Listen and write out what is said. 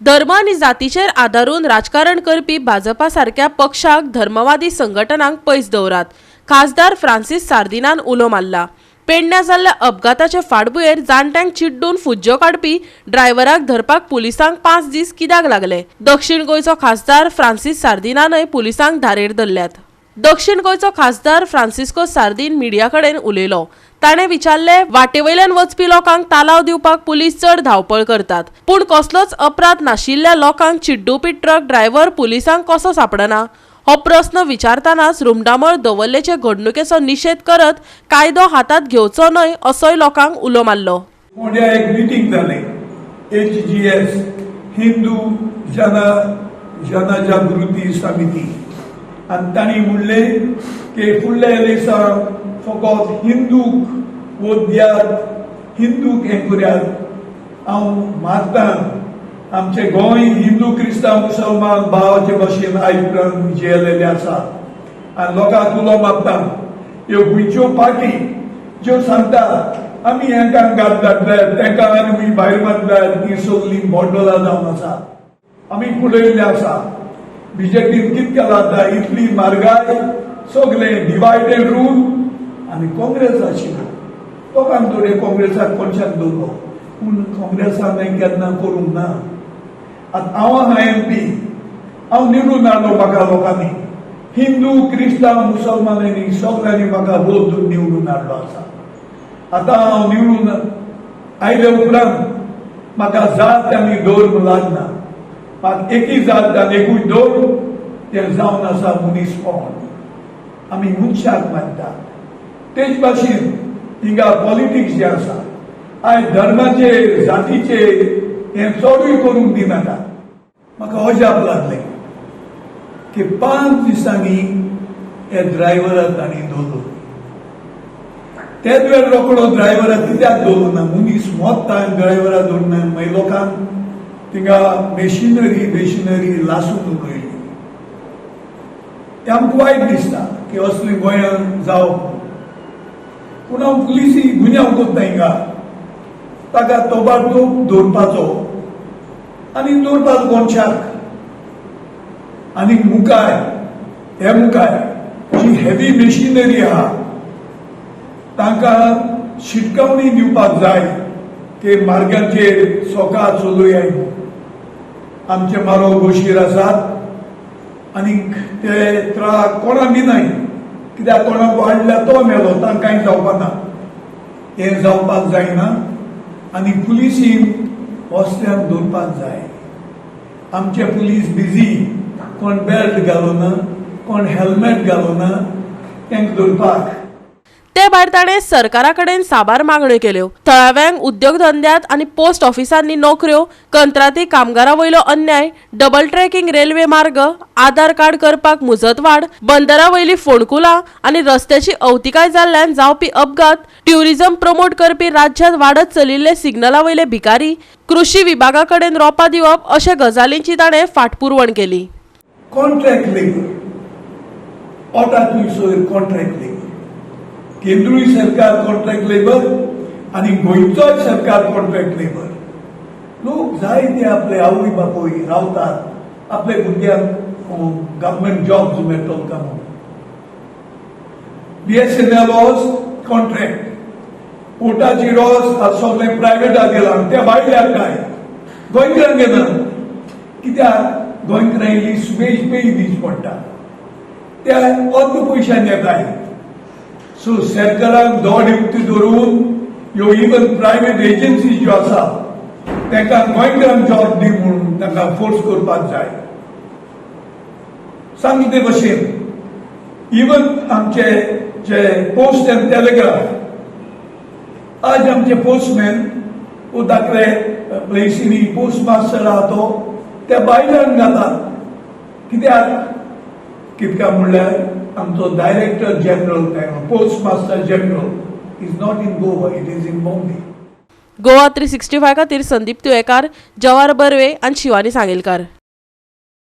धर्म आनी जातीचेर आदारून राजकारण करपी भाजपा सारक्या पक्षाक, धर्मवादी संघटनांक पयस दवरात, खासदार फ्रांसीस सार्दिनान उलो मारला. पेडण्या जाल्ल्या अपघाताचे फाटभुंयेर जाणट्यांक चिड्डून फुज्जो काडपी ड्रायव्हराक धरपाक पुलिसांक 5 दीस कित्याक लागले? दक्षिण गोंयचो खासदार फ्रांसीस सार्दिनानय पुलिसांक धारेर धरल्यात. दक्षिण गोंयचो खासदार फ्रांसिस्को सार्दीन मिडिया कडेन उलयलो. ताणें विचारले, वाटेवयल्यान वचपी लोकांक तालाव दिवपाक पुलीस चड धांवपळ करतात, पूण कसलोच अपराध नाशिल्ल्या लोकांक चिड्डुपी ट्रक ड्रायव्हर पुलिसांक कसो सापडना? हो प्रस्न विचारतानाच रुमडामळ दवरलेचे घडणुकेचो निशेध करत कायदो हातात घेवचो न्हय असोय लोकांक उलो मारलो. फोंड्या एक मिटींग जाली, एचजीएस, हिंदू जन जनजागृती समिती. आनी तांणी म्हणलें की फुडल्या इलेक्शन फकत हिंदूक वोट दियात, हिंदूक हें करात. हांव मानता, आमचे गोंय हिंदू, क्रिस्तांव, मुसलमान भावाचे भशेन आयज पर्यंत जियेलेले आसा. आनी लोकांक उलो मारता, ह्यो खंयच्यो पार्टी ज्यो सांगता आमी हेंकां घात घातल्यात, तेंकां आनी भायर मारल्यात, ती सगळीं बंडलां जावन आसा. आमी पळयल्लें आसा, बीजेपीन कितें केलां. आतां इतली म्हारगाय, सगळें डिवायड एंड रूल. आनी काँग्रेस आशिल्लो, लोकांक थोडे काँग्रेसाक कोनशाक दवरलो, पूण काँग्रेसान हें केन्ना करूंक ना. आतां हांव आहा एमपी, हांव निवडून हाडलो. म्हाका लोकांनी, हिंदू, क्रिस्तांव, मुसलमानांनी, सगळ्यांनी म्हाका वोट दिवन निवडून हाडलो आसा. आतां हांव निवडून आयले उपरांत म्हाका जात आनी धर्म लागना. म्हाका एकी जात आनी एकूय धर्म, तें जावन आसा मनीसपण. आमी मनशाक मानता. तेच भाशेन हिंगा पॉलिटिक्स जें आसा, आयज धर्माचेर, जातीचेर हें चडूय करूंक दिनाका. म्हाका अजाप लागलें की 5 दिसांनी हे ड्रायव्हराक तांणी दवरलो. तेच वेळ रोकडो ड्रायव्हराक कित्याक दवरूं ना? मनीस मोत्ता आनी ड्रायव्हराक दवरना. मागीर लोकांक थिंगा मेशिनरी बेशिनरी लासून उडयली. तें आमकां वायट दिसता की असलें गोंयांत जावप. पूण हांव पुलिसी गुन्यांव करता हिंगा, ताका तोबाडतोब दवरपाचो आनी दवरपाचो कोनशाक. आनी मुखार हे मुखार जी हेवी मेशिनरी आहा, तांकां शिटकावणी दिवपाक जाय की मार्गाचेर सोका चलया. आमचे मारो गोशीर आसात आनी ते ट्रक कोणा बी न्हय, कित्याक कोणाक वाडल्या तो मेलो, तांकां कांय जावपाना. हें जावपाक जायना आनी पुलिसीन वस्त्यान दवरपाक जाय. आमचे पुलीस बिजी, कोण बेल्ट घालना, कोण हेल्मेट घालना, तांकां धरपाक. ते भायर ताणें सरकारा कडेन साबार मागण्यो केल्यो. थळाव्यांक उद्योगधंद्यात आनी पोस्ट ऑफिसांनी नोकऱ्यो, कंत्राटी कामगारां वयलो अन्याय, डबल ट्रॅकिंग रेल्वे मार्ग, आधार कार्ड करपाक मुजतवाड, बंदरा वयली फोंडकुलां आनी रस्त्याची अवतिकाय जाल्ल्यान जावपी अपघात, ट्युरिझम प्रमोट करपी राज्यांत वाडत चलिल्ले सिग्नला वयले भिकारी, कृशी विभागा कडेन रोपां दिवप अशा गजालींची ताणें फाटपुरवण केली. कॉन्ट्रॅक्ट लेबर, पोटा थंयसर कॉन्ट्रॅक्ट लेबर, केंद्रीय सरकार कॉन्ट्रॅक्ट लेबर आनी गोंयचोय सरकार कॉन्ट्रॅक्ट लेबर. लोक जाय ते आपले आवय बापूय रावतात, आपल्या भुरग्यांक गव्हर्मेंट जॉब्स मेळटलो काय म्हणून. बीएसएनएल वॉज कॉन्ट्रॅक्ट, पोर्टाची रोस आज सगळें प्रायवेटाक गेला. त्या भायल्यार काय गोंयकारांक घेना. कित्याक? गोंयकारांक इल्ली सुबेज पेय दिवची पडटा, त्या अर्द पयशान येताय. सो सरकारान दोड उक्ती धरून ह्यो इवन प्रायवेट एजन्सी ज्यो आसा, तांकां गोंयकारांक जॉब दी म्हणून तांकां फोर्स करपाक जाय. सांगले ते भशेन इवन आमचे जे पोस्ट अँड टेलिग्राफ, आज आमचे पोस्टमॅन वो धाकले प्लेसींनी पोस्ट मास्टर आहा तो त्या बायलांक घातात. कित्याक? कितक्या म्हणल्यार आमचो director general, post master general is not in Goa, it is in Bombay. Goa 365 खातीर संदीप तुयेकार, जवार बर्वे आनी शिवानी सांगेलकार.